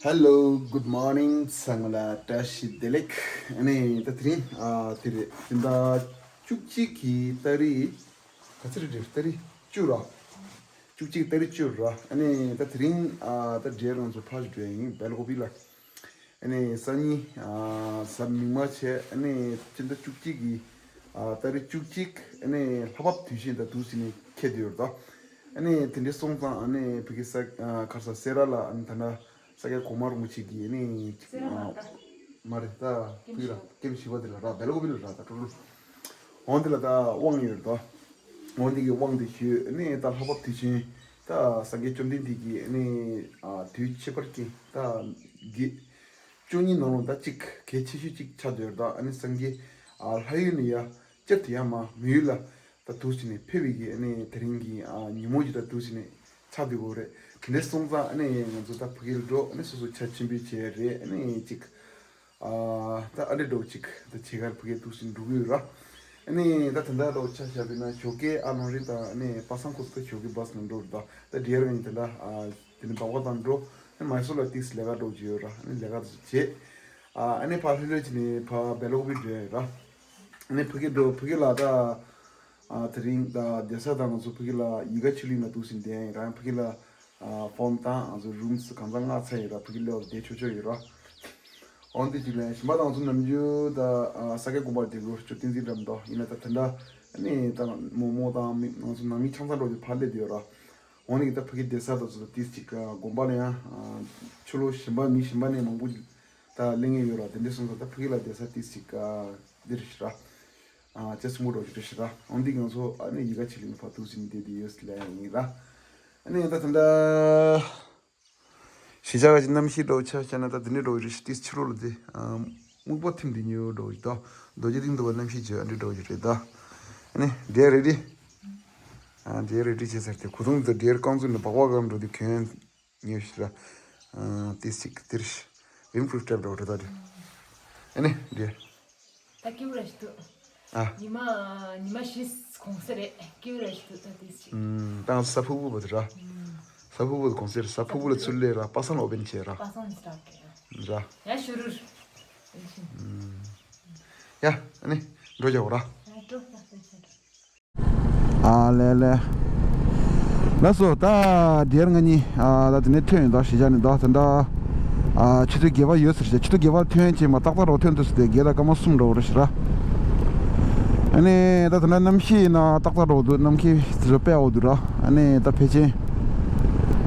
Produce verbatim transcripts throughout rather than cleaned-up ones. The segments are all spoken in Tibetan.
Hello, good morning. ཚང་མ་ལ་བཀྲ་ཤིས་བདེ་ལེགས། ཨ་ནི་ད་དེ་རིང་ཨ་དེ་རེད། སྤྱི་ཟླ་བཅུ་གཅིག་གི་ཏ་རིག་ག་ཚོད་རེད། ཏ་རིག་བཅུ་ར། བཅུ་གཅིག་ཏ་རིག་བཅུ་ར། ཨ་ནི་ད་དེ་རིང་ཨ་ད་འབྲས་ང་ཚོ་ཕར་འགྲོ་ཡིན། སྦེལ་ཀོབ་ལ། ཨ་ནི་སང་ཉིན་ཨ་གཟའ་མིག་དམར་བྱས། ཨ་ནི་སྤྱི་ཟླ་བཅུ་གཅིག་གི་ཨ་ཏ་རིག་བཅུ་གཅིག་ཨ་ནི་ལྷག་པ་དུས་ཆེན་དང་འདུག་སེ་ནས་འཁེལ་བསྡད་ཡོད་རེད་ད། ཨ་ནི་དེ་འདྲ་སོང་ཙང་ཨ་ནི་ཕ་གི་ས་ཨ་ག་རེ་ཟེར། སེ་ར་ལ་ཨ་ནི་ད་ལྟ་ས་སྐྱ་གོང་མ་རིན་པོ་ཆེ་གི་ཨ་ནི་སེ་ར་ལ་ཨ་ད་མ་རེད། ད་ཕ་གི་ལ་ཀེམ་བཞི་པ་དེ་ལ་ར། སྦེལ་ཀོབ་ལ་ར། ད་ཀྲོ་ཀྲོ་འོ་འདི་ལ་ད་དབང་ཡོད་རེད་ད། འོ་འདི་གི་དབང་དེ་ཞུས། ཨ་ནི་ད་ལྷག་པ་དུས་ཆེན་ད་སངས་རྒྱས་བཅོམ་ལྡན་འདས་ཀྱི་ཨ་ནི་ཨ་དུས་ཁྱད་པར་ཅན་ད་གི་བཅུ་གཉིས་ནང་ལོགས་ད་གཅིག་གལ་ཆེ་ཤོས་གཅིག་ཆགས་བསྡད་ཡོད་རེད་ད། ཨ་ནི་སངས་རྒྱས་ཨ་ལྷ་ཡུལ་ནས་ཡ་བསྐྱར་དུ་ཡ་མ་མི་ཡུལ་ལ་ད་འདུག་སེ་ནས་ཕེབས་པའི་གི་ཨ་ནི་དེ་རིང་གི་ཨ་ཉིན་མོ་ཞིག་ད་འདུག་སེ་ནས་ཆགས་བསྡད་ཡོད་རེད། དེ་འདྲ་སོང་ཙང་ཨ་ནི་ང་ཚོ་ད་ཕ་གིར་འགྲོ། ཨ་ནི་སོ་སོ་ཆ་ཆེན་པོ་བྱས་རེད། ཨ་ནི་གཅིག་ཨ་ད་ཨ་འདྲ་འགྲོ་གཅིག་ད་བྱེད་གར་ཕ་གིར་འདུག་སེ་འགྲོ་གི་ཡོད་ར། ཨ་ནི་ད་ད་ལྟ་འགྲོ་ཆ་བཞག་པ་ཡིན་ན་ཞོགས་ཀས་ཨ་ལོང་རི་དང་ཨ་ནི་པ་སངས་ཁོ་ཚོ་ད་ཞོགས་ཀས་བྷ་སི་ནང་འགྲོ་རེད་ད། ད་ཌི་ཡར་ང་གཉིས་ད་ལྟ་ཨ་དེ་ནས་སྦག་སྦག་དང་འགྲོ། ཨ་ནི་མའི་སོར་ལ་ཏིས་ལས་ཀ་འགྲོ་གི་ཡོད་ར། ཨ་ནི་ལས་ཀ་དེ་ཚོ་བྱེད། ཨ་ཨ་ནི་ཕར་ལྷོད་ལྷོད་བྱས་ནས་ཕར་སྦེལ་ཀོབ་འགྲོ་ཡ་ཡོད་ར། ཨ་ནི་ཕ་གི་འགྲོ། ཕ་གི་ལ་ད་ཨ་དེ་རིང་ད་བསྡད་ས་ད་ང་ཚོ་ཕ་གི་ལ་ཡིད་དགའ་ཆོས་གླིང་ལ་འདུག་སེ་བསྡད་ཡིན་ར། ཕ་གི་ལ་ཨ་ཕོན་དང་ང་ཚོ་རུམ་སི་གང་ཚང་མངགས་ཚར་ཡིན་ར། ཕ་གི་ལ་བསྡད་ཆོག་ཆོག་ཡོད་ར། འོ་འདི་གཅིག་ལ་ཞིམ་པ་དང་ཚོ་ནམ་རྒྱུན་ད་ཨ་ས་སྐྱ་དགོན་པར་བསྡད་དགོས། ཅོ་བསྟན་འཛིན་འགྲམ་དུ་ཡིན་ན་ད་དེ་འདྲ་ཨ་ནི་ད་མོག་མོག་དང་མི་ང་ཚོ་ནང་མི་ཆང་ས་འགྲོ་རྒྱུ་ཕར་སླེབས་བསྡད་ཡོད་ར། འོ་ནི་གི་ད་ཕ་གི་བསྡད་ས་དང་ཚོ་ཏིས་གཅིག་དགོན་པ་ལ་ཡང་ཨ་ཆུ་ལོག་ཞིམ་པ་མི་ཞིམ་པ་ནས་མང་པོ་ད་གླེང་ངེས་ཡོད་ར། དེ་འདྲ་སོང་ཙང་ད་ཕ་གི་ལ་བསྡད་ས་ཏིས་གཅིག་ཨ་འདིར་ཞིག་ར། ཨ་ཅེ་སུ་མོ་འགྲོ་རྒྱུ་རེད་ཤི་ར། འོ་འདི་ང་ཚོ་ཨ་ནི་ཡི་ག་ཆི་ལིང་ཕར་འདུག་སེ་ནས་བསྡད་དེ་ཡོད་ལ་ཡིན་ར། ཨ་ནི་ད་ད་ད་གཞིས་ཆགས་ཀྱི་གནམ་གཤིས་འགྲོ་ཆ་བྱས་ན་ད་དེ་ནས་འགྲོ་རྒྱུ་རེད་ཤི། ཏིས་ཕྱི་རོལ་ལ་དེ་ཨ་སྨུག་པ་ཐིམ་དེ་ཉོ་འགྲོ་རྒྱུ་ད། རྡོ་རྗེ་གླིང་དུ་བ་གནམ་གཤིས་བྱོས་ཨ་འདྲི་འགྲོ་རྒྱུ་རེད་ད། ཨ་ནི་འདྲེ་རེ་རེ། ཨ་འདྲེ་རེ་རེ་བྱས་ཟེར་ཏེ་གོ་ཐུང་དུ་འདྲེ་རྐང་བཙུགས་ནས་སྦག་སྦག་གམ་འགྲོ་དུས་གྱོན། ཉེ་ཞིག་ལ། ཨ་ཏིས་ཅིག་ཏིར་ཤི། ཝིན་པྲུཕ་སྤྲད་འགྲོ་རེད་ད་དེ། ཨ་ནི་འདི། ད་ཀིའུ་ར་ཞིག་འདུག་ཨ། ཉི་མ་ཉི་མ་བཞི་གོང་ས་རེད། ཀིའུ་ར་ཞིག་འདུག་ད་ཏིས་ཅིག་ཨུམ། ད་ང་ཚོ་ས་ཕུ་བུ་བུ་དེ་ར། ཨུམ། ས་ཕུ་བུ་གོང་ས་རེད། ས་ཕུ་བུ་ལ་ཚུར་ལས་ར་པ་སངས་ལ་ཨོ་པན་བྱས་ར། པ་སངས་ནི་སྟག་གི་ར། ར། ཡ་ཤུ་རུར། ཨུམ། ཡ་ཨ་ནི་འགྲོ་རྒྱག་གོ་ར། ཡ་འགྲོ་ཡ་ཏིས་ཅིག་འགྲོ། ཨ་ལེ་ལེ། ལགས་སོ། ད་དེར་ང་གཉིས་ཨ་ད་དེ་ནས་ཐོན་ཡོད་ད། གཞིས་ཆགས་ནས་ད་ད་ད་ཨ་ཆུ་ཚོད་བརྒྱད་པ་ཡོད་ཟེར་བྱས། ཆུ་ཚོད་བརྒྱད་པ་ཐོན་བྱས་མ་ཏག་ཏག་རོགས་ཐོན་ཐུབ་ཟེར་ཏེ་བརྒྱད་དང་སྐར་མ་གསུམ་འགྲོ་བ་རེད་ཤི་ར། ཨ་ནི་ད་ད་ད་གནམ་གཤིས་ཡིན་ན་ཏག་ཏག་རོགས་འདུག་གནམ་གཤིས་དེ་ཚོ་དཔེ་འོ་འདུག་ར། ཨ་ནི་ད་ཕལ་ཆེར་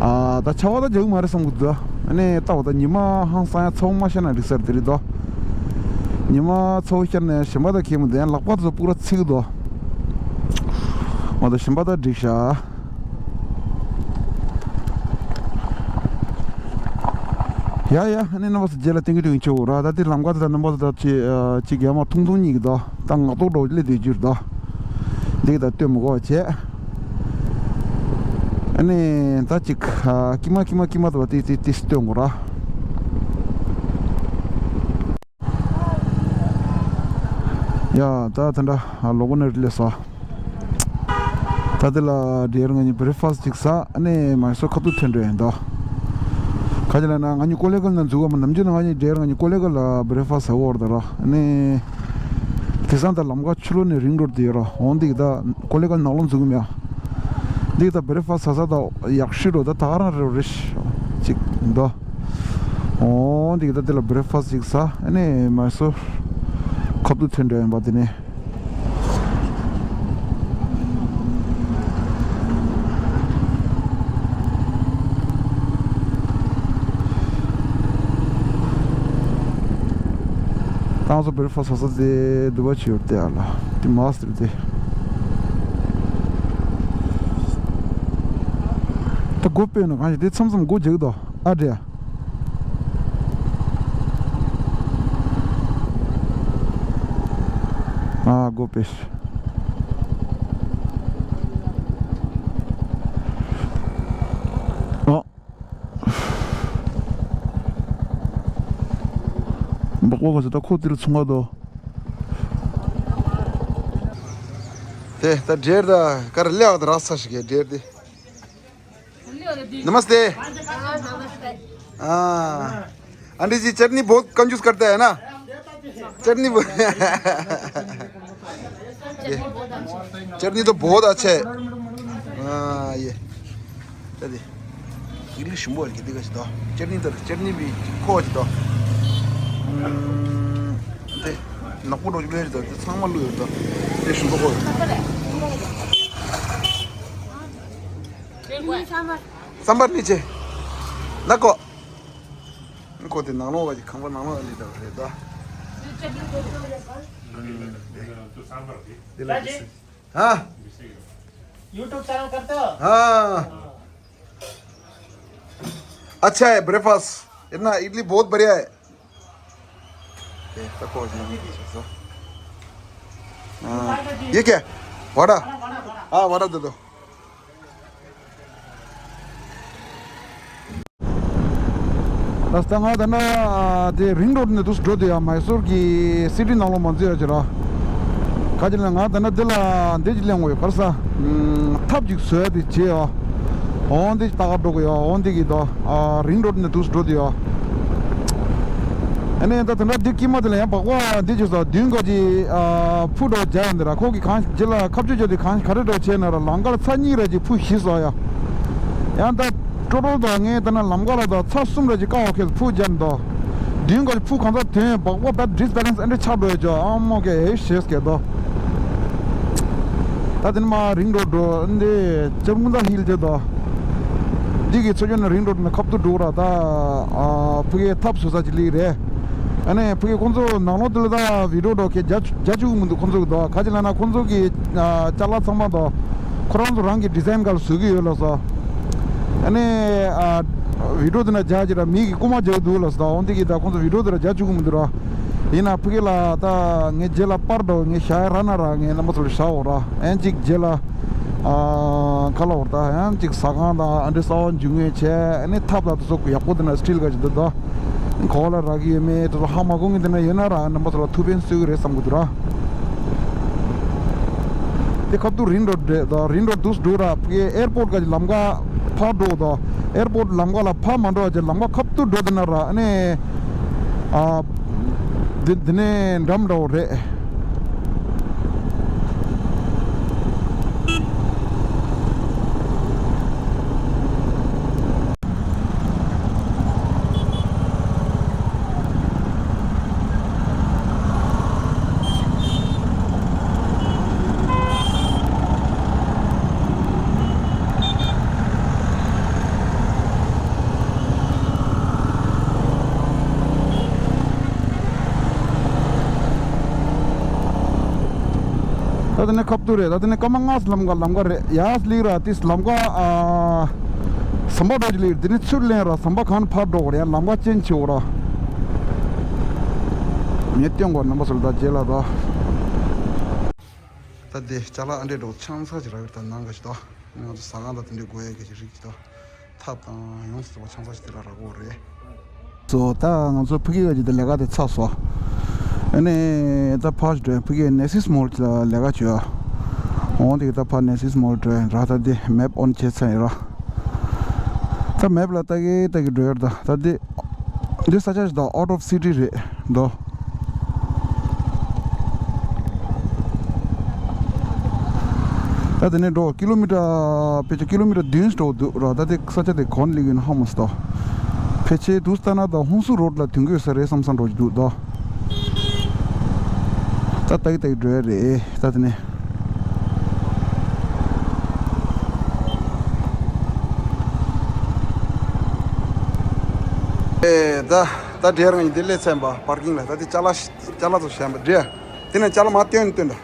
ཨ་ད་ཆར་པ་ད་རྒྱག་གི་མ་རེད་བསམ་གི་འདུག་ཨ་ནི་ད་འོ་ད་ཉི་མ་ཧང་སང་ཡ་ཚ་པོ་མ་ཤར་ན་འགྲིག་ས་རེད་དེ་རེད་དོ། ཉི་མ་ཚ་པོ་ཤར་ན་ཞིམ་པ་ད་ཁེལ་མི་འདུག་ཡང་ལག་པ་དེ་ཚོ་སྤུ་ར་ཚིག་གི་འདུག་འོ་ད་ཞིམ་པ་ད་འགྲིག་ཤག་ཡ་ཡ་ཨ་ནི་རྣམ་པ་ཚོ་རྗེས་ལ་ཏིང་གི་ཏིང་གི་ཆོག་ར། ད་དེ་ལམ་ཁ་དེ་ད་རྣམ་པ་ཚོ་ད་ཅི་ཅི་ག་མ་ཐུང་ཐུང་གཉིས་གི་འདུག་ད་ངག་ཐོག་འགྲོ་སླེབས་དུས་རྒྱུར་དོ། འདི་ད་སྟོན་མི་དགོས་བྱས། ཨ་ནི་ད་ཅིག་ཨ་ཀི་མ་ཀི་མ་ཀི་མ་དོ་ཏི་ཏི་ཏི་སྟོན་དགོས་ར། ཡ་ད་ད་འདྲ་ལོ་གོ་ནས་སླེབས་སོ། ད་དེ་ལ་ཌེར་ང་གཉིས་བྷི་རེག་ཕ་སི་ཅིག་ཟ། ཨ་ནི་མ་སོ་ཁ་ཐུག་ཐོན་འགྲོ་ཡིན་དོ། ག་ཅི་ལ་ན་ང་གཉིས་ཀོ་ལེ་གལ་ན་འཛུལ་བ་མ་ནམ་རྒྱུན་ན་ང་གཉིས་ཌེར་ང་གཉིས་ཀོ་ལེ་གལ་ལ་བྷི་རེག་ཕ་སི་ཟ་གོ་བར་དོ་ར། ཨ་ནི། དེ་སང་ད་ལམ་ཁ་ཆུ་ལོག་ནས་རིང་འགྲོ་དེ་ཡོད་ར། འོང་འདི་ད་ཀོ་ལེ་གལ་ནག་ལོང་འཛུགས་མེད། འདི་ད་བྷི་རེག་ཕ་སི་ཟ་ས་ད་ཡག་ཤོས་འགྲོ་ད་ད་ག་རང་རེ་རེ་ཅིག་འདུག་འོང་འདི་ད་དེ་ལ་བྷི་རེག་ཕ་སི་ཅིག་ཟ། ཨ་ནི་མ་སོ་ཁ་ཐུག་ཐོན་འགྲོ་ཡིན་པ་དེ་ནས། ཏང་སོ་བྷི་རེག་ཕ་སི་ཟ་ས་དེ་འདུག་པ་ཆེ་ཡོད་དེ་ཨ་ལ་དེ་མ་སི་དེ། ད་སྒོ་ཕྱེ་ན་གང་ཞིག་དེ་མཚམས་མཚམས་སྒོ་རྒྱག་དོ་ཨ་འདྲ། ཨ་སྒོ་ཕྱེ། ཨོ། འབག་པ་ག་ཚོད་ད་ཁོ་དེ་རུ་ཚུང་ག་དོ། དེ་ད་འབྲེལ་ད་ག་རེ་ལེགས་ད་རག་ས་ཞིག་གི་འབྲེལ་དེ། नमस्ते। नमस्ते। हाँ। आंटी जी, चटनी बहुत कंजूस करता है ना? चटनी ब- ये, चटनी तो बहुत अच्छा है। हाँ, ये। ད་དེ། ཡིག་ལི་ཞིམ་པོ་རེད་འདི་ག་ཞིག་དོ། ཅར་ནི་དང་ཅར་ནི་བི་ཁོ་ཞིག་དོ། ཨུམ། དེ། ནག་པོ་འགྲོ་ཞིག་ལོས་རེད་དོ། དེ་ཚང་མ་བླུགས་ཡོད་དོ། དེ་ཞིམ་པོ་ཁོ། སམ་བར་ནི་ཆེ། ན་ཁོ། ཁོ་དེ་ནང་ལོགས་ག་ཞིག་ཁང་པ་ནང་ལོགས་ལི་དོ་རེད་དོ། དེ་ལ་དེ། हाँ। YouTube चैनल करते हो? हाँ। अच्छा है ब्रेकफास्ट। इतना इडली बहुत बढ़िया है। ये तो कुछ नहीं। हाँ। ये क्या? वड़ा। हाँ, वड़ा दे दो। ལགས་སོ། ད་ང་ད་ནི་དེ་རིང་རོ་ནས་འདུག་འགྲོ་དུས་ཡ་མའི་སོར་གྱི་སི་ཊི་ནང་ལོགས་མ་འཛུལ་ཡ་ཅིག་ར། ག་ཅི་ལ་ང་ད་ནི་འདི་ལ་འདི་ཅིག་གླེང་དགོས་ཡོད་ག་རེ་ཟ། ཐབ་ཅིག་བཟོ་ཡ་དེ་བྱེད་ཡ། འོང་འདི་ལྟ་ག་འགྲོ་གི་ཡ། འོང་འདི་གི་ད་རིང་རོ་ནས་འདུག་འགྲོ་དུས་ཡ། ཨ་ནི་ད་ད་ནི་འདི་དཀྱིལ་མ་དེ་ལ་ཡང་སྦག་སྦག་འདི་ཅིག་ཟ་མདུན་ག་ཅིག་ཕུ་འགྲོ་རྒྱག་ཡ་འདི་ར། ཁོ་གི་གང་རྗེས་ལ་ཁ་གཅོད་རྒྱག་དུས་གང་ག་རེ་འགྲོ་བྱས་ན་ར་ལམ་ཁར་ཚར་གཉིས་ར་ཅིག་ཕུ་བཞི་ཟ་ཡ། ཡང་ད། ཀྲོ་ཀྲོ་དང་ངས་ད་ནི་ལམ་ཁ་ལ་ད་ཚར་གསུམ་རེ་ཅིག་ཀ་བ་ཁེལ་ཕུ་རྒྱབ་འདུག་མདུན་ག་ཕུ་གང་ཚ་དོན་སྦག་སྦག་ད་ཌིས་བེ་ལེན་སི་ཨ་འདྲ་ཆགས་འགྲོ་ཡ་ཅོ་ཨ་མོ་གེ་ཧེ་ཤེས་ཀེ་དོ། ད་དེ་ནི་མ་རིང་འགྲོ་འགྲོ་འདི་ཅར་མུ་ད་ཧིལ་ཅེ་དོ། འདི་གི་ཚོ་ཅོ་ནི་རིང་འགྲོ་ནི་ཁབ་ཏུ་འགྲོ་ར་ད་ཕུ་གེ་ཐབ་སུ་ས་ཅི་ལི་རེད། ཨ་ནི་ཕུ་གེ་ཁོང་ཚོ་ནང་ལོགས་དེ་ལ་ད་བི་ཌིའོ་འགྲོ་ཁེ་རྒྱ་རྒྱ་ཅུག་མི་འདུག་ཁོང་ཚོ་གི་དོ་ག་ཅི་ལ་ན་ཁོང་ཚོ་གི་ཅ་ལག་ཚང་མ་དོ། ཁོ་རང་ཚོ་རང་གི་ཌི་ཛའིན་ག་ལ་བཟོ་གི་ཡོད་ལ་སོ། ཨ་ནི་ཨ་བི་ཌིའོ་དེ་ན་རྒྱ་ཅིག་ར་མི་གི་རྐུ་མ་རྒྱག་གི་འདུག་ལ་སོ། འོན་ཏེ་གི་ད་ཁོང་ཚོ་བི་ཌིའོ་དེ་ར་རྒྱ་བཅུག་གི་མི་འདུག་ར། ཡིན་ན་ཕ་གི་ལ་ད་ངས་རྗེས་ལ་པར་འདྲ་བོ་ངས་བཞག་ཡ་ར་ན་ར་ངས་རྣམ་པ་ཚོ་ལ་བཞག་འོ་ར། ཨན་ཅིག་རྗེས་ལ་ཨ་ག་ལ་འོ་ར་ད་ཨན་ཅིག་ཟ་ཁང་དང་ཨ་འདྲེ་གསར་བ་འཇུ་ངེས་བྱས། ཨ་ནི་ཐབ་ལ་དེ་ཚོ་ཡག་པོ་དེ་ན་སི་ཊིལ་ག་ཅིག་འདུག་ད། གོ་ལ་རག་གི་ཡོད་མེད་དེ་ཚོ་ཧ་མ་གོ་ངེས་དེ་ན་ཡོད་ན་ར་རྣམ་པ་ཚོ་ལ་ཐུགས་ཕན་གསོས་གི་རེད་བསམ་གི་འདུག་ར། དེ་ཁབ་ཏུ་རིང་འགྲོ་འདྲེ་དང་རིང་འགྲོ་འདུག་འགྲོ་ར། ཕ་གི་ཨེར་པོར་ཊི་ག་ཅིག་ལམ་ཁ་ཕར་འགྲོ་དང་ཨེར་པོར་ཊི་ལམ་ཁ་ལ་ཕར་མ་འགྲོ་བ་ཅིག་ལམ་ཁ་ཁབ་ཏུ་འགྲོ་དེ་ན་ར་ཨ་ནི་ཨ་འདི་འདི་ནས་འགྲམ་འདྲ་བོ་རེད། ད་དེ་ནས་ཁབ་ཏུ་རེད། ད་དེ་ནས་སྐར་མ་ལྔ་ཙམ་ལམ་ཁ་ལམ་ཁ་རེད། ཡ་ལི་ར་ཏིས་ལམ་ཁ་ཨ་ཟམ་པ་འགྲོ་གི་ལི་དེ་ནས་ཚུར་ལེན་ར་ཟམ་པ་གང་ཕར་འགྲོ་གི་རེད། ལམ་ཁ་ཅན་ཆེ་བོ་ར། ངས་སྟོན་གོ་རྣམ་པ་ཚོ་ལ་ད་རྗེས་ལ་ད། ད་དེ་ཅ་ལག་ཨ་འདྲེ་འགྲོ་ཆང་ས་ཅིག་རག་གི་ད་ནང་ག་ཞིག་ད་ང་ཚོ་ཟ་ཁང་ད་དེ་འདྲེ་དགོས་ཡ་གི་ཞིག་རིག་ཅིག་ད། ཐབ་དང་ཡོངས་སུ་རྫོགས་པ་ཆང་ས་ཞིག་དེ་ལ་རག་གོ་རེད། སོ་ད་ང་ཚོ་ཕ་གི་ག་ཅིག་དེ་ལས་ཀ་དེ་ཚར་སོང་། ཨ་ནི་ད་ཕར་ཞིག་འགྲོ་ཡིན། ཕ་གི་ནེ་སིས་མོལ་ལ་ལས་ཀ་བྱོས། འོང་དེ་གི་ད་ཕར་ནེ་སིས་མོལ་འགྲོ་ཡིན་ར། ད་དེ་མེབ་ཨོན་བྱས་ཚར་ཡིན་ར། ད་མེབ་ལ་ལྟ་གི་ལྟ་གི་འགྲོ་ཡོད་ར། ད་ད་དེ་འདི་ས་ཆ་ཞིག་ད་ཨའུ་ཊི་ཨོཕ་སི་ཊི་རེད་འདུག་ད་དེ་ནས་འགྲོ་ཀི་ལོ་མི་ཊར་ཕལ་ཆེར་ཀི་ལོ་མི་ཊར་བདུན་འགྲོ་འདུག་ར། ད་དེ་ས་ཆ་དེ་གོན་ལི་གིན་ཧ་མ་སྟོ། ཕལ་ཆེར་དུས་ལྟ་ན་ད་ཧུན་སུར་རོ་ཌི་ལ་ཐོན་གི་ཡོད་ས་རེད་བསམ་བསམ་འགྲོ་གི་འདུག་ད། ད་ལྟ་གི་ལྟ་གི་འགྲོ་ཡ་རེད། ད་དེ་ནས། ཨེ་ད་ད་འདྲེ་རང་ཡིན་དེ་སླེབས་ཚར་ཡིན་པ་པར་ཀིང་ལ། ད་དེ་ཅ་ལག་ཅ་ལག་ཚོ་བཞག་ཡིན་པ་འདྲེ། དེ་ནས་ཅ་ལག་མ་སྟོན་སྟོན་ད།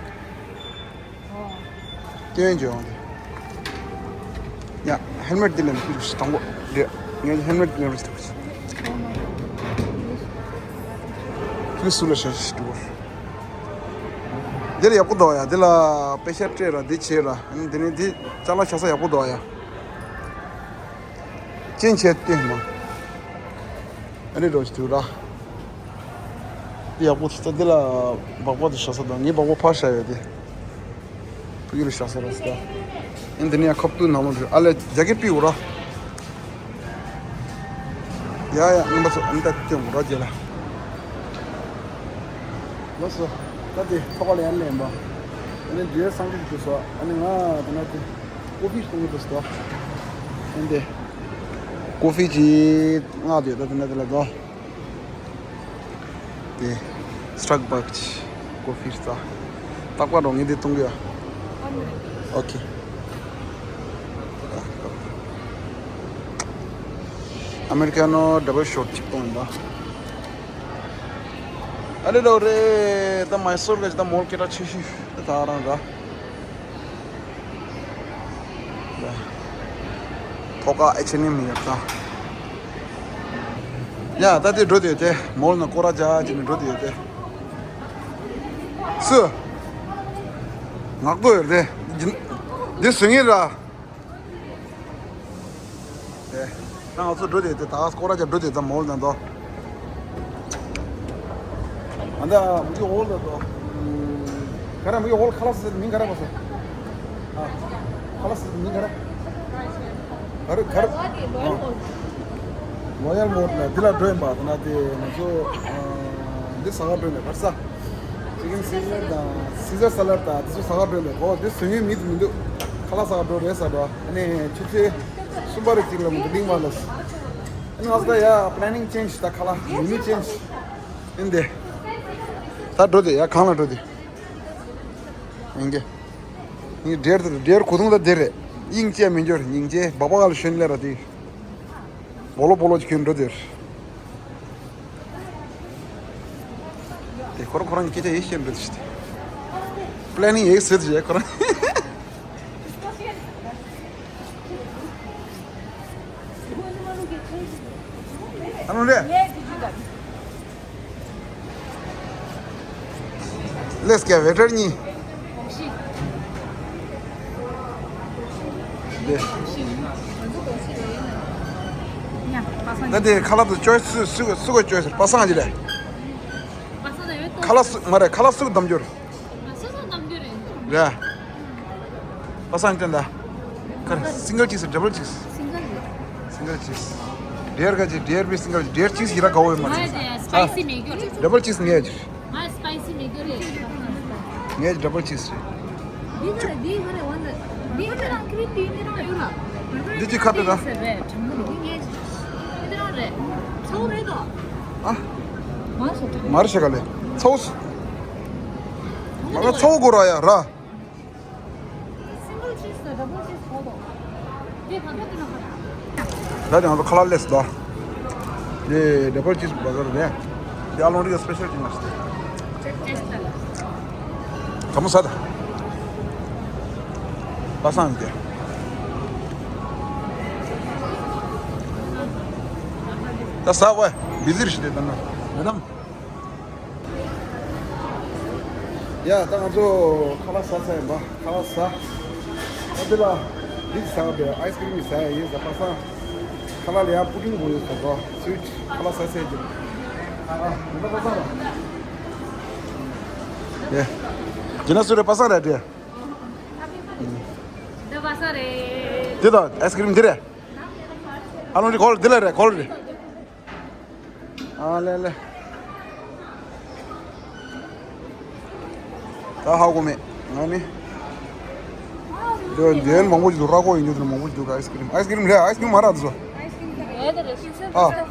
སྟོན་བྱོས་འོང་དེ། ཡ་ཧེལ་མེཊ་དེ་ལ་ནི་ཁུར་ཞིག་དང་པོ་འདྲེ། ངས་ཧེལ་མེཊ་ངས་རུ་ཞིག་ཁུར་སུ་ལ་ཤ་ཞིག་འགྲོ། འདི་ལ་ཡག་པོ་འདུག་ཡ། འདི་ལ་པེ་ཤ་སྤྲད་ར་འདི་བྱེད་ར། ཨ་ནི་འདི་ནས་འདི་ཅ་ལག་བཞག་ས་ཡག་པོ་འདུག་ཡ། ཅན་བྱས་སྟོན་མ། ཨ་ནི་འགྲོ་ཞིག་འདུག་ར། འདི་ཡག་པོ་ཐུག་ཚ། འདི་ལ་སྦག་སྦག་དེ་བཞག་ས་དང་ངའི་སྦག་སྦག་ཕར་བཞག་ཡོད་དེ། ཕ་གི་ལ་བཞག་ས་ར་ས་ད། ཨ་ནི་འདི་ནས་ཡང་ཁབ་ཏུ་ནང་ལོགས་འགྲོ། ཨ་ལས་རྒྱ་སྐད་པི་འོ་ར། ཡ་ཡ། རྔན་པ་ཚོ། ཨ་ནི་ད་ཐོན་རོགས་བྱེད་ལ། ལགས་སོ། ད་དེ་ཐོག་ལ་ཡར་ལེན་པ། ཨ་ནི་འདིར་སང་ཀྲི་ཞིག་འདུག་སོ། ཨ་ནི་ང་དེ་ན་དེ་ཀོ་ཧྥི་ཞིག་གཏོང་གི་འདུག་སོ། ཨ་ནི་དེ་ཀོ་ཧྥི་ཅིག་མངགས་ཡོད། ད་དེ་ན་དེ་ལ་འགྲོ། དེ་སི་ཊར་བྷག་ཅིག་ཀོ་ཧྥི་རྩ། རྟག་པར་རོགས་ངས་དེ་གཏོང་གི་ཡོད། ཨོ་ཁེ། ཨ་མེ་རི་ཀ་ནོ་ཌབ་བལ་ཤོཊ་གཅིག་གཏོང་ཡིན་པ། ཨ་ལེ་ལོ་རེད། ད་མའི་སོར་ག་ཅིག་ད་མོལ་སྐད་གྲགས་ཆེ་ཤོས་ད་ད་རང་ག་ཐོག་ཁ་ཨེཆ་ཨེན་ཨེམ་ཡོད་ད། ཡ་ད་དེ་འགྲོ་དེ་དེ་མོལ་ནང་སྐོར་ར་རྒྱག་ཅིག་ནས་འགྲོ་དེ་ཡོད་དེ། སུ། ངག་ཏོ་ཡོད་དེ། འདི་སུ་ངེས་ར། དེ། ད་ང་ཚོ་འགྲོ་དེ་དེ་ད་སྐོར་ར་རྒྱག་འགྲོ་དེ་ད་མོལ་ནང་དོ། ཨ་ད་མུ་གེ་ཧོལ་ད་དོ། ག་ར་མུ་གེ་ཧོལ་ཁ་ལག་ཟེར་མིང་ག་ར་གོ་ས། ཨ། ཁ་ལག་ཟེར་མིང་ག་ར། ག་རེ་ག་རེ། ཨ། རོ་ཡལ་མོལ་ལ་འདི་ལ་འགྲོ་ཡིན་པ། ད་ན་དེ་ང་ཚོ་ཨ། འདི་ཟ་ག་འགྲོ་ནས་ག་རེ་ཟ། ཅི་ཀན་སི་ཛར་དང་སི་ཛར་ས་ལཌ་དང་དེ་ཚོ་ཟ་ག་འགྲོ་ནས་གོ། འདི་ཟ་མཁན་མི་དེ་མི་འདུག་ཁ་ལག་ཟ་ག་འགྲོ་རེད་ཟེར་བ། ཨ་ནི་ཆུ་ཚོད་གསུམ་པ་རེ་གཅིག་ལ་མི་འདུག་གླིང་མ་ལ། ཨ་ནི་ང་ཚོ་ད་ཡ་པ་ལེ་ནིང་ཅེན་ཇི། ད་ཁ་ལག་མེ་ནུ་ཅེན་ཇི་ཡིན་དེ། ད་འགྲོ་དེ་ཡ་གང་ལ་འགྲོ་དེ། ཡིན་གྱི། ངའི་འདྲེར་དེ་འདྲེར་གོ་ཐུང་ད་དེ་རེད། དབྱིངས་བཅས་མི་འགྱུར་སྙིང་རྗེ་སྦག་སྦག་ལ་ཞོན་ལེ་ར་དེ། སྦོ་ལོ་སྦོ་ལོ་ཅིག་གྱོན་འགྲོ་དེར། དེ་ཁོ་རང་ཁོ་རང་སྐད་ཆ་ཡེ་ཤེས་འགྲོ་དེ་ཞིག་དེ། པ་ལེ་ནིང་ཡེ་ཟེར་ཞེས་ཁོ་རང་། ཨ་ནོ་རེད། ལེས་ཀྱ་ཝེ་ཊར་གཉིས། དེ། ད་དེ་ཁ་ལག་ཏུ་ཅོའི་སི་སུ་སུ་ག་ཅོའི་སི་པ་སངས་ཀྱི་ལས། ཁ་ལག་སུ་མ་རེད། ཁ་ལག་སུ་ག་འདམ་རྒྱུར། རེད། པ་སངས་སྟོན་ད། ཁར་སིང་གལ་ཅིག་སི་ཌབ་བལ་ཅིག་སི། སིང་གལ་ཅིག་སི། ཌེར་ག་ཅིག་ཌེར་བི་སིང་གལ་ཅིག་ཌེར་ཅིག་སི་ཡི་ར་ག་བོ་ཡོད་མ་རེད། ཨ། ཌབ་བལ་ཅིག་སི་ངས་ཅིག་ང་སི་པའི་སི་མེད་གི་རེད། ངས་ཌབ་བལ་ཅིག་སི་རེད། འདི་ག་རེ། འདི་ག་རེ་འོ་ན། འདི་ཁྱེད་རང་ཀི་རིམ་འདི་འདི་རང་ཡོད་ལ། འདི་ཅིག་ཁ་པེ་ད། འདི་ངས་འདི་རང་རེད། ཚ་བོ་རེད་དོ། ཨ། མ་རེད་ཤག་མ་རེད་ཤག་ག་ལེ། ཚ་བོ་སི། མ་ག་ཚ་བོ་གོ་ར་ཡ་ར། སིང་གལ་ཅིག་སི་ཌབ་བལ་ཅིག་སི་གོ་དོ། ད་དེ་ང་ཚོ་ཁ་ལག་སླེབས་སོང་། དེ་ཌབ་བལ་ཅིག་སི་བྷར་གར་རེད། དེ་ཨ་ལོང་རི་གི་སི་པེ་ཤལ་ཅིག་མ་ཞིག་དེ། ག་མོ་ས་ད། པ་སངས་དེ། ད་ས་བ་བི་ཟི་རེད་ཤི་དེ་ད་ན་མེ་ཌམ། ཡ། ད་ང་ཚོ་ཁ་ལག་ཟ་ཚར་ཡིན་པ། ཁ་ལག་ཟ། ཨ་དེ་ལ་འདི་ཟ་བ་དེ་ཨའི་སི་ཀི་རིམ་ཟ་ཡ་ཡིན་ཟ། པ་སངས་ཁ་ལག་ལ་ཡ་པུ་ཌིང་དགོས་ཡོད་ཟེར་གོ། སུའི་ཊི་ཁ་ལག་ཟ་ཚར་ཡིན། ཨ་ཨ། མི་འདུག་པ་སངས་ར། ཡ། ཇི་ན་སུ་རེད། པ་སངས་རེད་དེ། འདི་པ་སངས་རེད། འདི་དང་ཨའི་སི་ཀི་རིམ་འདི་རེད། ཨ་ལོང་འདི་གོལ་འདི་ལ་རེད། གོལ་རེད། ཨ་ལེ་ལེ། ད་ཧ་གོ་མེད་ང་ནི། འདི་འདི་མང་པོ་ཞིག་འདུག་ར་ཀོ་ཡིན་རྒྱུ་དེ་མང་པོ་ཞིག་འདུག་ཨའི་སི་ཀི་རིམ། ཨའི་སི་ཀི་རིམ་རེད། ཨའི་སི་ཀི་རིམ་མ་རེད་དེ་ཚོ། ཨ།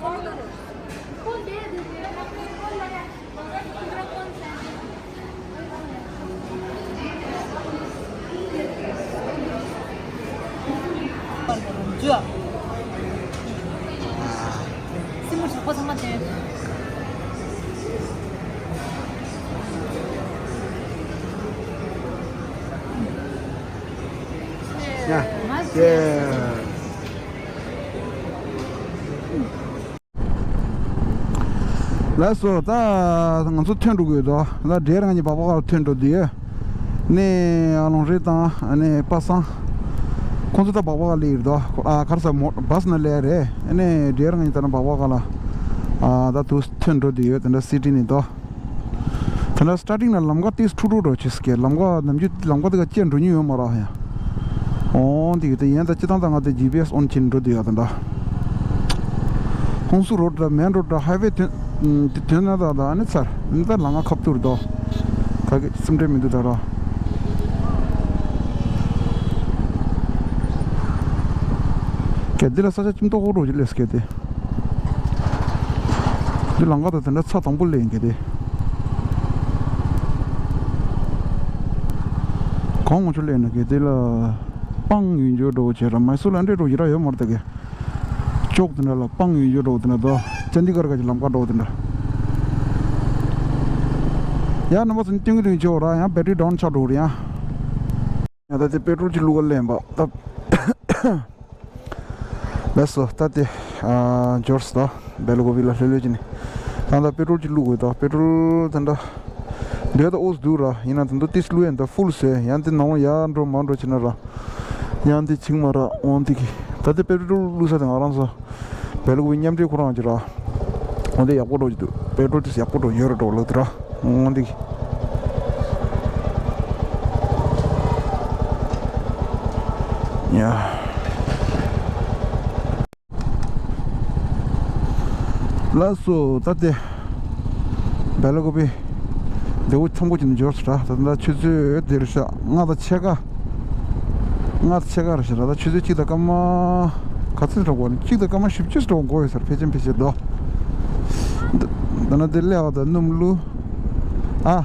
ཡ། ཡ། ལགས་སོ། ད་ང་ཚོ་ཐོན་འགྲོ་གི་ཡོད་དོ། ད་འདྲེ་རང་གི་སྦག་སྦག་ལ་ཐོན་འགྲོ་དུས། ནས་ཨ་ལོང་རི་དང་ནས་པ་སངས། ཁོང་ཚོ་ད་སྦག་སྦག་ལ་ཡིར་དོ། ཨ་གར་ས་མོ་བྷ་སི་ནང་སླེབས་རེད། ནས་འདྲེ་རང་གི་ད་ན་སྦག་སྦག་ལ། ཨ་ད་དུ་ཐོན་འགྲོ་དུས་ཡོད་དེ་འདྲ་སི་ཊི་ནས་དོ། དེ་འདྲ་སི་ཊར་ཊིང་ན་ལམ་ཁ་ཏིས་ཁྲུག་ཁྲུག་འགྲོ་ཆེ་སྐད། ལམ་ཁ་ནམ་རྒྱུན་ལམ་ཁ་དེ་ག་བཅད་འགྲོ་མྱོང་ཡོད་མ་རེད་ཡ། འོང་དེ་གི་དེ་ཡན་ད་སྤྱི་བཏང་ད་ང་དེ་ཇི་པི་ཨེ་སི་ཨོན་བྱེད་འགྲོ་དུས་ཡ་དེ་འདྲ། ཧོན་སུར་རོཌ་འདྲ་མེན་རོཌ་འདྲ་ཧའི་ཝེ་ཐོན་དེ་ཐོན་ན་ད་ད་ཨ་ནི་ཚར་ཨ་ནི་ད་ལམ་ཁ་ཁ་ཐུག་རེད་དོ། ག་གི་སེམས་ཁྲལ་མི་འདུག་ད་ར། གལ་ཏེ་ལ་ས་ཆ་ཅིག་མདོག་ཁ་པོ་འདྲ་ཅིག་སླེབས་སོང་གལ་ཏེ། འདི་ལམ་ཁ་ད་དེ་འདྲ་ཚ་དང་པོ་སླེབས་ཡིན་གལ་ཏེ། གོང་ངོ་ཆུ་སླེབས་ན་གལ་ཏེ་ལ་སྤང་ཡུལ་འཇོག་འགྲོ་བྱས་ར་མའི་སུར་ལ་འདྲེ་འགྲོ་ཡི་ར་ཡོད་མ་རེད་ད་གི། ཅོག་དེ་འདྲ་ལ་སྤང་ཡོད་ཡོད་འགྲོ་དེ་འདྲ་དོ། ཅན་དི་གར་ག་གི་ལམ་ཁ་འགྲོ་དེ་འདྲ། ཡང་རྣམ་པ་ཚོ་སྟོན་གི་སྟོན་གི་བྱེད་འོ་ར་ཡང་བེ་ཊི་རི་ཌའུན་ཆགས་འགྲོ་རེད་ཡང་། ཡང་ད་དེ་པེ་ཊྲོལ་གྱི་བླུག་ག་ལེན་པ་ད། ལགས་སོ་ད་དེ་འབྱོར་སོང་ད་བེ་ལ་ཀོ་བི་ལ་ལྷོད་ལྷོད་ཀྱི་ནི། ད་ད་པེ་ཊྲོལ་གྱི་བླུག་དགོས་ད་པེ་ཊྲོལ་དེ་འདྲ། འདོད་ད་ཨོས་འདུག་ར་ཡིན་ན་ད་འདུག་ཏིས་བླུག་ཡང་ད་ཧྥུལ་བཟོས་ཡང་དེ་ནང་ལོགས་ཡར་འགྲོ་མར་འགྲོ་བྱེད་ན་ར། ཡང་དེ་བྱིང་མ་ར་འོང་དེ་གི་ད་དེ་པེ་ཊྲོལ་བླུག་ས་དེ་ང་རང་ཚོ། བལ་ཀོབ་མཉམ་འབྲེལ་ཁོ་རང་གྱི་ར། འོ་དེ་ཡག་པོ་འགྲོ་གི་འདུག་པེ་ཊྲོལ་དེ་ཡག་པོ་འགྲོ་ཡོད་ར་འགྲོ་ལགས་དེ་ར། འོ་དེ་གི། ཡ། ལགས་སོ་ད་དེ། བལ་ཀོབ་པི། འདི་བོ་ཚང་པོ་ཅིག་ནས་འབྱོར་སོང་ར། ད་ལྟ་ཆུ་ཚོད་འདིར་ཤག་ལྔ་དང་ཕྱེད་ཀ་ལྔ་དང་ཕྱེད་ཀ་རེད་ཤག་ད་ལྟ་ཆུ་ཚོད་གཅིག་དང་སྐར་མ། ག་ཚོད་འགྲོ་གོ་ནི་གཅིག་དང་སྐར་མ་བཞི་བཅུ་འགྲོ་གོ་ཡོད་ས་རེད་ཕལ་ཆེར་ཕལ་ཆེར་དོ། ད་ད་ན་དེ་སླེབས་པ་དང་སྣུམ་བླུགས། ཨ།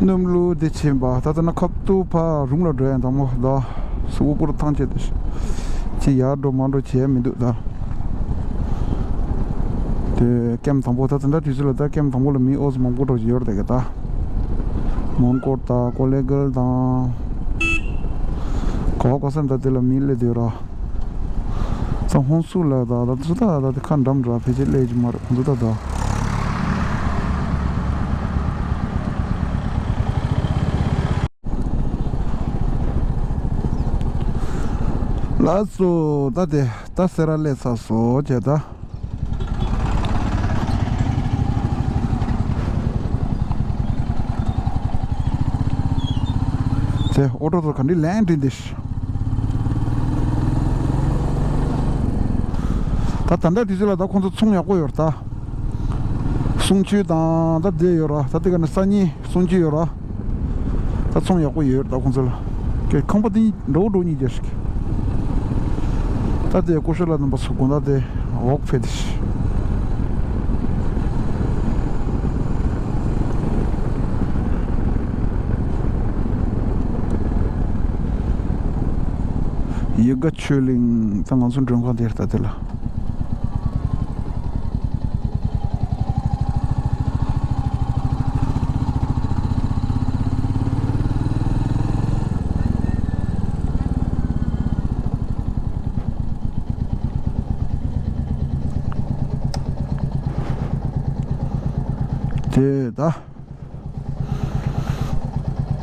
སྣུམ་བླུགས་དེ་ཕྱིན་པ་ད་ལྟ་ན་ཁ་ཐུག་ཕ་རུམ་ལ་འགྲོ་ཡ་དང་མོ་ད། སུ་གུ་ཀུར་ཐང་ཆད་དེ། ཅི་ཡར་འགྲོ་མར་འགྲོ་བྱས་མི་འདུག་ད། དེ་ཀེམ་དང་པོ་ད་དེ་འདྲ་དུས་ཚོད་ལ་ད་ཀེམ་དང་པོ་ལ་མི་ཨོ་ཙི་མང་པོ་འགྲོ་བཞིན་ཡོད་རེད་ད་གི་ད། མོན་གྷོ་དང་ཀོ་ལེ་གལ་དང་། གོ་བ་གོ་སེམས་ད་དེ་ལ་མི་སླེབས་དུས་ར། ད་ཧོན་སུར་ལ་ད་ད་ཚོ་ད་ད་དེ་ཁ་འགྲམ་ར་ཕལ་ཆེར་སླེབས་ཀྱི་མ་རེད་ཁོང་ཚོ་ད་ད། ལགས་སོ་ད་དེ་ད་སེ་ར་སླེབས་ཚར་སོང་བྱས་ད། དེ་ཨོ་ཊོ་ཚོ་ག་འདྲའི་ལན་འདྲེན་འདི། ད་ད་ལྟ་དུས་ཚོད་ལ་ད་ཁོང་ཚོ་ཚོང་ཡག་པོ་ཡོད་རེད་ད། གསུང་ཆོས་དང་ད་བསྡད་ཡོད་ར་ད་དེ་ག་ནས་སང་ཉིན་གསུང་ཆོས་ཡོད་ར། ད་ཚོང་ཡག་པོ་ཡོད་ར་ད་ཁོང་ཚོ་ལ། ཀྱེ་ཁང་པ་དེ་གཉིས་འགྲོ་འགྲོ་གཉིས་རྒྱག་ཞིག་ད་དེ་ཀོ་ཤ་ལ་རྣམ་པ་ཚོ་དགོང་དག་དེ་འོག་ཕེབས་ཏེ་ཤི། ཡི་ག་ཆོས་གླིང་ད་ང་ཚོ་མགྲོན་ཁང་དེ་རེད་ད་དེ་ལ། དེ་ད།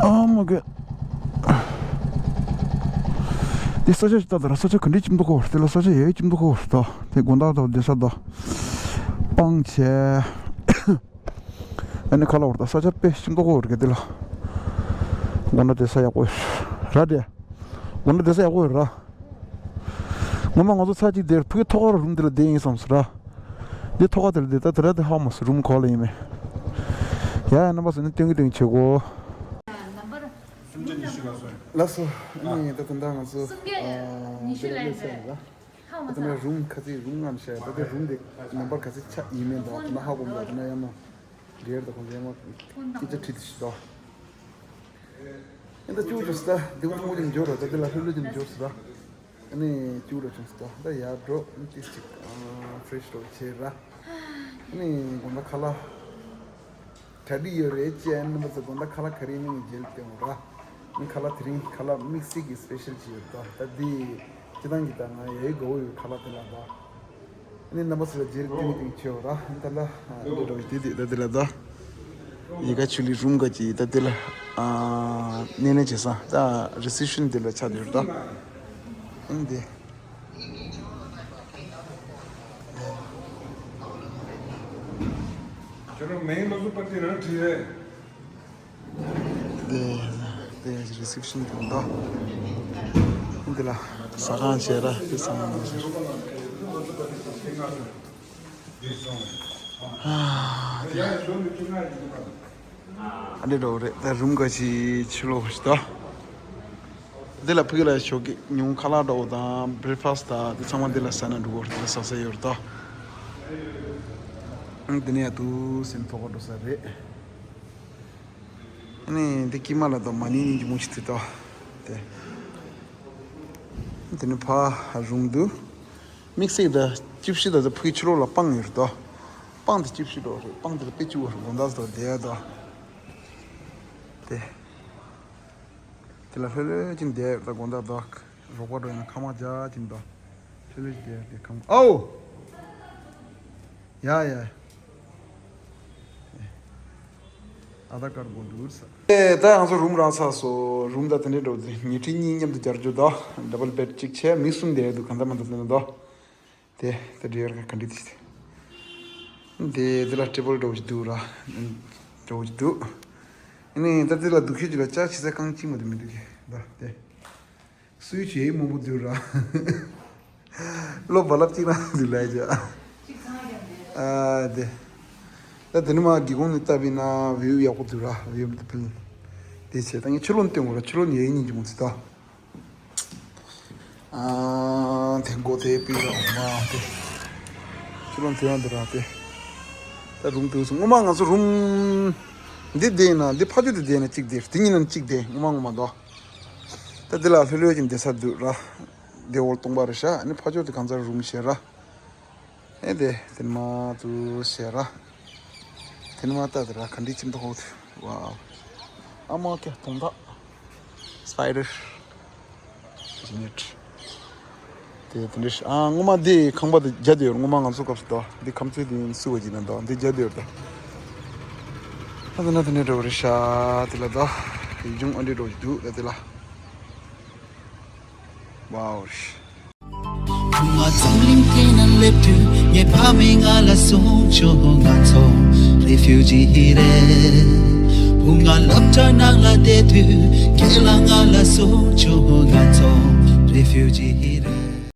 ཨ་མ་གི། དེ་ས་ཆ་ཞིག་ལྟ་དང་ས་ཆ་ག་འདྲའི་ཁྱིམ་ཐོག་གོ་དེ་ལ་ས་ཆ་ཡའི་ཁྱིམ་ཐོག་གོ་ད་དེ་དགོན་བདག་དང་བསྡད་ས་དང་། སྤང་བྱས། ཨ་ནི་ཁ་ལ་བར་ད་ས་ཆ་དཔེ་ཁྱིམ་ཐོག་གོ་རེད་གི་དེ་ལ། དགོན་བདག་བསྡད་ས་ཡག་པོ་ཡོད་ར་དེ། དགོན་བདག་བསྡད་ས་ཡག་པོ་ཡོད་ར། ངོ་མ་ང་ཚོ་ཚ་གཅིག་དེར་ཕུག་ཐོག་ཁར་རུམ་དེ་ལ་བསྡད་ཡིན་བསམ་སོང་ར། འདི་ཐོག་ཁ་དེར་བསྡད་ད་དེ་ར་དེ་ཧ་མ་སོང་རུམ་གོ་ལ་ཡིན་མེད། ཡ་ཡ་རྣམ་པ་ཚོ་ནི་སྟོན་གི་སྟོན་གི་བྱེད་གོ། སུམ་ཆ་ཉི་ཤུ་ལ་སོང་། ལགས་སོ་ཨ་ནི་ད་ད་ལྟ་ང་ཚོ་སུམ་ཆ་ཉི་ཤུ་ལ་ཡིན་པས་ཧ་མ་སོང་། ད་ལྟ་རུམ་ཁ་ཚིག་རུམ་ངམ་ཤ་ད་ལྟ་རུམ་དེ་ནམ་བར་ག་ཚིག་ཆགས་ཡིན་མིན་དང་ད་ལྟ་ཧ་གོ་མ་ད་ལྟ་ཡང་ན་འདིར་ད་ཁོང་ཚོ་ཡང་ན་སྐད་ཆ་དྲིས་ཏེ་ཤི་ད། ཨེ་ད་ཅུ་ཅུ་སི་ད་དེ་གུ་ཐུང་ངུ་ཅིག་འབྱོར་ར་ད་དེ་ལ་ལྷོད་ལྷོད་ཅིག་འབྱོར་སི་ད། ཨ་ནི་ཅུ་ར་ཅུང་སི་ད་ད་ཡར་འགྲོ་ཨ་ནི་ཏིས་ཅིག་ཕི་རེ་ཤི་རོ་བྱེད་ར། ཨ་ནི་དགོང་དག་ཁ་ལག་གྲ་སྒྲིག་ཡོད་རེད་ཅེས་ཨ་ནི་མ་ཚོ་དགོང་དག་ཁ་ལག་ག་རེ་ཡིན་མིན་མཇལ་ཏེ་འོང་ར། ཨ་ནི་ཁ་ལག་དེ་རིང་ཁ་ལག་དམིགས་བསལ་གྱི་སི་པེ་ཤལ་ཅིག་ཡོད་ད་ད་འདི་སྤྱི་བཏང་གི་ད་ང་ཡའི་དགའ་བོ་ཡོད་ཁ་ལག་དེ་ལ་ད། ཨ་ནི་རྣམ་པ་ཚོ་ལ་མཇལ་ཏིང་ཏིང་བྱེད་འོ་ར་ཨ་ནི་ད་ལ་འདི་འགྲོ་བའི་དེ་དེ་ད་དེ་ལ་ད། ཡི་ག་ཆུ་ལི་རུམ་ག་ཅི་ད་དེ་ལ་ཨ་ནེ་ནེ་བྱེད་ས་ད་རི་སེབ་ཤན་དེ་ལ་ཆགས་ཡོད་ད། ཨ་ནི་དེ། ཁྱོད་རང་མིང་ལོ་ཚོད་པ་དེ་རང་བྲིས་རེད། དེ་དེ་རི་སེབ་ཤན་དེ་འདྲ། འདི་ལ་ཟ་ཁང་བྱས་ར་དེ་ཚང་མ་ཟེར། ཨ་འདྲེ་འགྲོ་རེད། ད་རུམ་ག་ཅི་ཕྱི་ལོགས་ཤིག་ད། འདི་ལ་ཕུག་ལ་ཞོགས་ཀྱི་ཉུང་ཁ་ལག་འགྲོ་དང་བྷི་རེག་ཕ་སི་དང་དེ་ཚང་མ་འདི་ལ་ཟ་ན་འགྲོ་གོ་རེད། འདི་ལ་ཟ་ས་ཡོད་རེད་ད། ཨང་དེ་ནས་ཡ་དུ་སེམས་ཐོག་འགྲོ་ས་རེད། ཨ་ནི་འདི་ཀི་མ་ལ་དང་མ་ནི་གཉིས་ཀྱི་མུ་ཤི་ཐུ་ད། དེ་དེ་ནི་ཕ་རུང་དུ་དམིགས་བསལ་ད་ཅིབ་ཤི་ད་ད་ཕུའི་ཕྱི་ལོགས་ལ་སྤང་ཡོད་རེད་ད། སྤང་དེ་ཅིབ་ཤི་འགྲོ་རེད། སྤང་དེ་ལ་དཔེ་ཅིག་བར་དགོང་དག་ད་བསྡད་ད། དེ་དེ་ལ་ལྷོད་ལྷོད་ཅིག་བསྡད་ཡོད་ད། དགོང་དག་ད་རོགས་པ་འགྲོ་ཡིན་ན་ཁ་མ་བརྒྱབ་ཅིག་ད། ལྷོད་ལྷོད་ཅིག་བསྡད་ཡོད་དེ་ཁ་མ་ཨའོ། ཡ་ཡ། ཨ་ད་ཀར་གོ་འདུག་ས། ཨེ་ད་ང་ཚོ་རུམ་རག་ཚར་སོང་། རུམ་ད་དེ་འདྲའི་འགྲོ་དེ་ཉལ་ཁྲི་གཉིས་མཉམ་དུ་རྒྱག་རྒྱུ་ད། ཌབ་བལ་བེད་ཅིག་བྱས་མི་གསུམ་བསྡད་འདུག་གང་ལྟར་མ་ལྟར་དེ་ནས་ད། དེ་དེ་འདྲའི་ཡར་ག་འདྲི་དེ། དེ་དེ་ལ་ཊེ་བལ་འགྲོ་གི་འདུག་ར། འགྲོ་གི་འདུག་ཨ་ནི་ད་དེ་ལ་འདུག་ཤོད་ཅིག་ལ་ཅག་བྱེད་ས་རྐང་གཅིག་མ་གཏོགས་མི་འདུག་གི་ད་དེ། སུའི་ཆེ་མང་པོ་འདུག་ར། བློ་རྦ་རླབས་གཅིག་རང་འདུག་ལ་ཡ། ཨ་དེ། ད་དེ་ནི་མ་སྒེའུ་ཁུང་ནས་བལྟས་པ་ཡིན་ན་བིའུ་ཡག་པོ་འདུག་ར། བིའུ་དེ་ཕུལ། དེ་བྱས་ད་ངས་ཕྱི་ལོགས་ནས་སྟོན་དགོས་ར། ཕྱི་ལོགས་ནས་ཡ་ཡིན་གྱི་མོ་ཚི་ད། ཨ་དེ་མགོ་དེ་པི་ར་མ་དེ། ཕྱི་ལོགས་དེ་ཡང་འདི་ར་དེ། ད་རུམ་འདུག་སོང་། སྔོན་མ་ང་ཚོ་རུམ་འདི་བསྡད་ན་འདི་ཕ་ཆོས་དེ་བསྡད་ན་གཅིག་བསྡད། དེ་གཉིས་ནང་གཅིག་བསྡད། སྔོན་མ་སྔོན་མ་དོ། ད་འདི་ལ་ལྷོད་ལྷོད་ཀྱིན་བསྡད་ས་འདུག་ར། འདི་འོག་སྟོང་པ་རེད་ཤག་ཨ་ནི་ཕ་ཆོས་དེ་གང་ཚར་རུམ་བྱས་ར། ཨེ་དེ་དེ་ནི་མ་དུ་བྱས་ར། དེ་ནི་མ་ལྟ་དེ་ར་ག་འདྲའི་ཁྱིམ་ཐོག་ཧོ་དེ། ཝའོ། ཨ་མ་ཀྱ་དོང་ཐག་སི་པའི་ཌར། ཇི་ནེཊ། དེ་དེ་འདྲ་ཞིག་ཨ་སྔོན་མ་འདི་ཁང་པ་དེ་རྒྱ་དེ་ཡོད། སྔོན་མ་ང་ཚོ་སྐབས་སུ་དོ་འདི་ཁམས་ཚན་དེ་ཡིན་སུ་བ་ཅིག་ན་དོ་འདི་རྒྱ་དེ་ཡོད་དོ། ཨ་དེ་ན་དེ་འདྲ་འདྲ་བོ་རེད་ཤག་དེ་ལ་དོ། དེ་ཅུང་ཨ་འདྲ་འདྲ་བོ་ཞིག་འདུག་ད་དེ་ལ། ཝའོ། ཁུག་མ་འཛམ་གླིང་སྟེང་ན་སླེབས་དུས་ངའི་ཕ་མས་ང་ལ་གསུངས་བྱུང་། ང་ཚོ་རེ་ཕིའུ་ཇི་རེད། བུ་ང་སློབ་གྲྭ་ནང་ལ་བསྡད་དུས་ཁྱེད་ལ་ང་ལ་གསུངས་བྱུང་། ང་ཚོ་རེ་ཕིའུ་ཇི་རེད།